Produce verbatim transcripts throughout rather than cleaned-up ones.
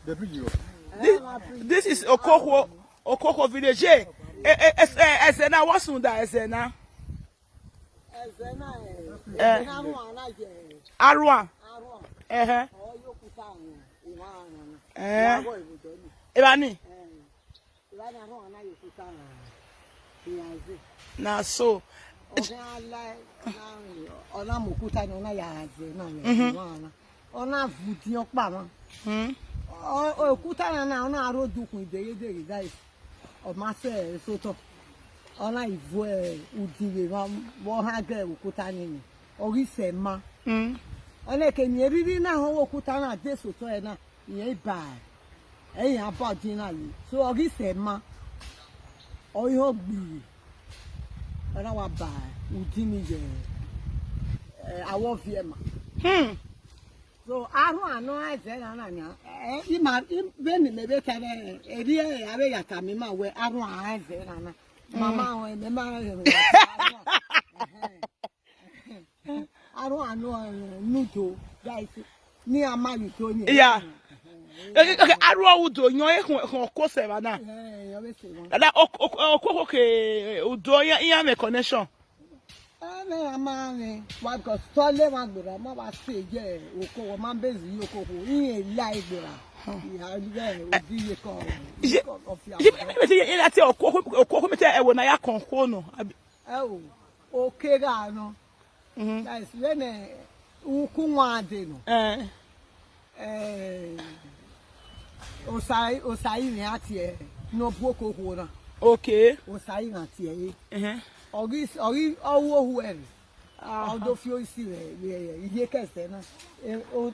The bridge you. This, this is Okokho, Okokho village. Eh, eh, eh, eh, ẹzẹ na, what's under ẹzẹ na? Ẹzẹ na, eh, Eh. Ẹzẹ na, arua na ye. Arua. Arua. Ẹhẹ. Ọ ye okuta rẹn, emwa rẹn na. Eh. Evbani. Eh. Evbani arua na ye okuta rẹn. Iran ze. Na so. Ọ khian la, na, ọ na mu okuta ni, ọ na ya ze na, Mhm. emwa na. Ọ na vu udiẹn ọkpa mwa. Hmm. Ọ, okuta na na, ọ na rre odukhun ideghedeghe, guys. Ọ ma sẹ eso otọ. Ọ na i vu, eh, udiẹn vbe emwa, vbe ọ han gẹ okuta ni ni. Ọ ghi sẹ ma. Hmm. Ọ na ke ni erhirhi na họn vbe okuta na de eso otọ ẹre na, irẹn i ba, ẹ, iran ba udiẹn na ye. So ọ ghi sẹ ma. Ọ i họn gbi. Ọ na wa ba udiẹn ni ye, eh, awọ viẹ ma. Hmm. So, arua nọ ẹzẹ na na nia. Eh, ima, im-, vbene mẹ vbe ta ẹre, erriọ avbe ya tama ima wẹ arua ẹzẹ na na. Mama, mm, mẹ ma rẹn. Arua nọ, eh, nudo, guys. Ni a ma ye udo ni. Yeah. Okay, okay, arua udo, yọn e khọn, khọn ko sẹ va na. Eh, ọ vbe sẹ va. Dada, ok-, ok-, Okokho ke udo, iran, iran mwẹ connection. Ẹmwẹ a ma mwẹ, wa gọ sọlẹ wa gberra, ma wa se ye Okokho, ma bezi ye Okokho, irẹn la gberra. Iha ghe odi ye kọ, Ye, ye, ye, ye, ye, ye, ye, Okokho, Okokho, mẹ te ẹvbo na ya kọn okhuo nọ, abi? Ẹ o, oke gha nọ. Mhm. That is when, eh, uku wan de nọ. Eh. Eh, Osa, Osa i mwẹ a tie, ne ọ bu Okokho na. Okay. Osa i mwẹ a tie ẹre. Uh-huh. Ọ ghi, ọ ghi, ọ ru ohu ẹre. Aha. Ọ do fi isi vbe, vbe iye kẹsẹ na. Eh, o, ọ,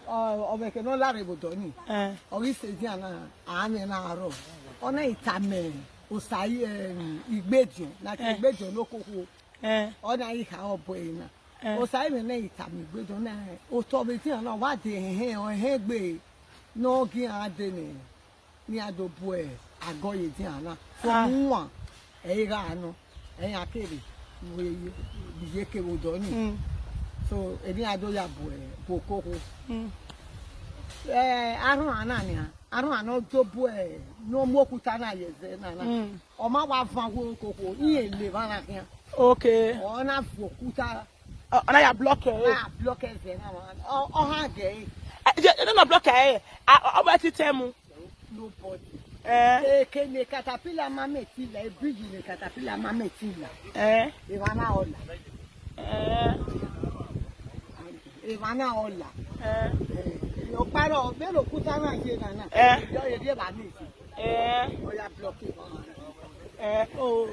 ọ vbe ẹke ne ọ la rre vbe odọ ni. Eh. Ọ ghi sẹ edian na, a mwẹ na rrọọ. Ọ na i tama Osa i, eh, Igbediọn, na tie Eh. Igbediọn ne Okokho. Eh. Ọ na i kha obọ ẹre na. Eh. Osa i mwẹ na i tama Igbediọn na, otọ vbe edian na, ọ wa de hẹnhẹn, ọ hẹn egbe ne ọ gi iran dee nẹ, ne iran do bu agọ ye edian na. Ah. From one, ẹ i gha nọ, ẹ iran kere vbe iye ke vbe odọ ni. Mm. So, eni iran do ya bu, bu Okokho. Mm. Eh, arhunmwu na nian, arhunmwu ne ọ do bu, ne ọ mu okuta na ye ẹzẹ na na. Mm. Ọ ma wa van vbe Okokho, irẹn le emwa na khian. Okay. Ọ na vu okuta. Ọ, ọ na ya block ẹ. Na block ẹzẹ na wa. Ọ, ọ han gẹ. Eh, je, no, no block ẹ. A, ọ, ọ ba ti tẹ mu. Nobody. Eh. Eke ne caterpillar ma mẹ ti la, e bridge ne caterpillar ma mẹ ti la. Eh. Emwa na ọ la. Eh. Emwa na ọ la. Eh. Eh, ọ kparọ, vbene okuta na ye na na. Eh. Yọ, ye rhie evba ni. Eh. Ọ ya block emwa. Eh. Oh.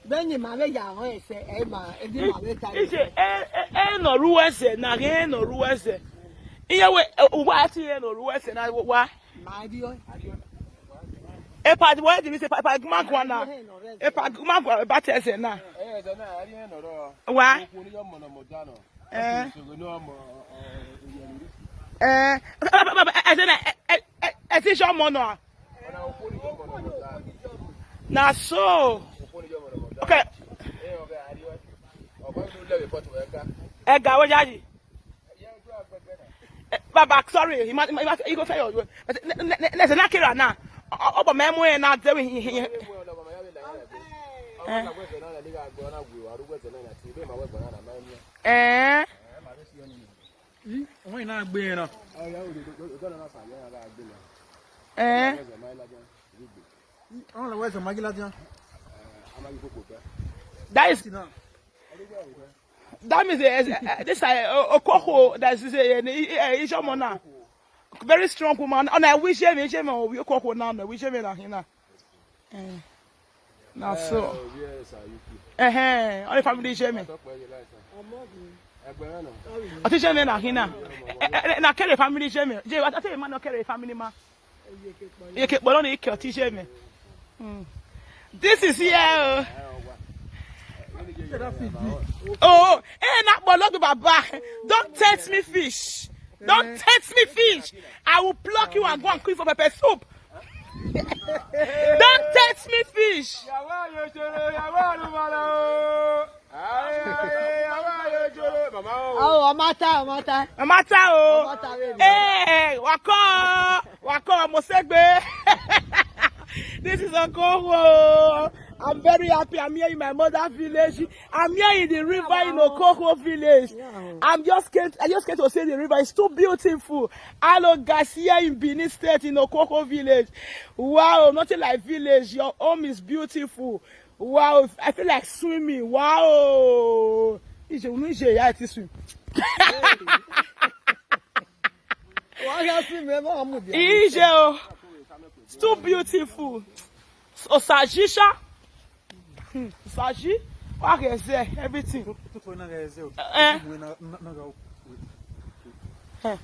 Vbene ima vbe ya rẹn ẹsẹ, ẹ ma, ẹ ghi ma vbe ta. Ise, ẹ, ẹ, ẹ nọ ru ẹsẹ, na ghe ẹ nọ ru ẹsẹ. Iye wẹ, ẹ, uwa ti ẹ nọ ru ẹsẹ na wa. Ma dio. Epa di wẹ di mi se pa, epa guma gua na. Epa guma gua ba te ẹsẹ na. Ẹ, ẹsẹ na, a ri ẹ nọ rọ. Wa. Okun ni yọ mọnọ mọ da nọ. Eh. Ẹsẹ na, ẹ, ẹ, ẹ, ẹ ti sọ mọ nọ. Na so. Okay. Ẹ ga wẹ yayi. Eh, Baba, sorry. He might, he might, he go fail you. But ne, ne, ne, ne, na kira na. Ọ, ọ, but my mo na de we. Eh. Eh. Ọmọ yìí náà gbé yẹn náà. Eh. Ọmọ lọ́wọ́ ẹ̀sẹ̀ mágí lájá. That is, that means, eh, eh, eh, this, eh, Okokho, that is, eh, eh, eh, Ijeoma now. Very strong woman. Ọna wish me, Ijeoma, Okokho now, na wish me na hina. Eh. Na so. Eh, eh, all the family Ijeoma. Ọtí Ijeoma na hina. Eh, eh, eh, na kere family Ijeoma. Je, I tell you, man, no kere family ma. Iye ke kpọlọ ni ke ọtí Ijeoma. Hmm. This is here. Oh, oh, eh, na kpọlọ gbe baba. Don't taste me fish. Don't taste me fish. I will pluck you and go and cook for pepper soup. Don't taste me fish. Ìyàwó àyòjòrò, ìyàwó àlùmọ̀lá o. Ayé, ayé, ìyàwó àyòjòrò. Oh, Amata, Amata. Amata o. Amata, baby. Eh, wako, wako, Mosegbe. This is Okohuo. I'm very happy. I'm here in my mother village. I'm here in the river in Okohuo village. Yeah. I'm just came, I just came to see the river. It's too beautiful. Hello, guys, here in Benin State, in Okohuo village. Wow, nothing like village. Your home is beautiful. Wow, I feel like swimming. Wow. Ije, unu ije ya ti swim. Wa gha swim, ẹ ma mu dia. Ije o. It's too beautiful. Osaji sha. Hmm, Osaji. Wa ghe ẹzẹ, everything. Eh. Eh.